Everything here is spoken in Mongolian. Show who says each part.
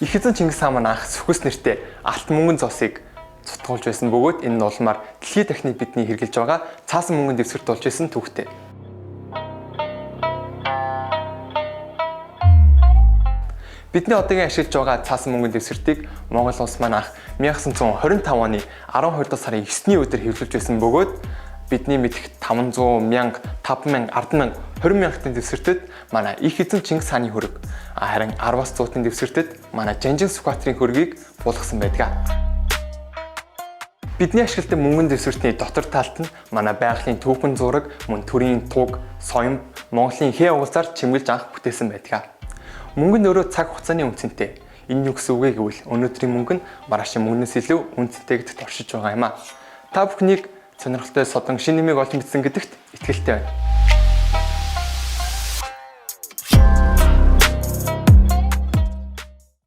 Speaker 1: Их эзэн Чингис хаан маань анх сүхс нэртэй алт мөнгөн зоосыг цутгуулж байсан бөгөөд энэ нь улмаар дэлхийд дахны бидний хэрэглэж байгаа цаасан мөнгөн дэвсгэрт болж исэн түүхтэй. Бидний одоогийн ашиглаж байгаа цаасан мөнгөн дэвсгэртийг Монгол улс маань анх 1925 оны 12 дугаар сарын 9-ний өдөр хэвлүүлж байсан бөгөөд бидний мэдэх 500, 1000, 5000, 100000, 20000-ын дэвсгэртэд манай их эзэн Чингис хааны хөрөг, харин 10-аас 100-ын дэвсгэртэд манай Жанжин Сүхбаатарын хөрөгийг буулгасан байдаг. Бидний ашигладаг мөнгөн дэвсгэртний дотор талд нь манай байгалийн түүхэн зураг, мөн төрийн туг, соём, Монголын хээ угсаар чимгэлж анх бүтээсэн байдаг. Мөнгө нь өөрөө цаг хугацааны үнцэнтэй. Энэ нь юу гэсэн үг вэ гэвэл өнөөдрийн мөнгө нь маргаашийн мөнгнөөс илүү үнцэнтэй гэдэгт оршиж байгаа юм а. Та бүхнийг сонирхолтой содон шинэ нэмийг олж мэдсэн гэдэгт итгэлтэй байна.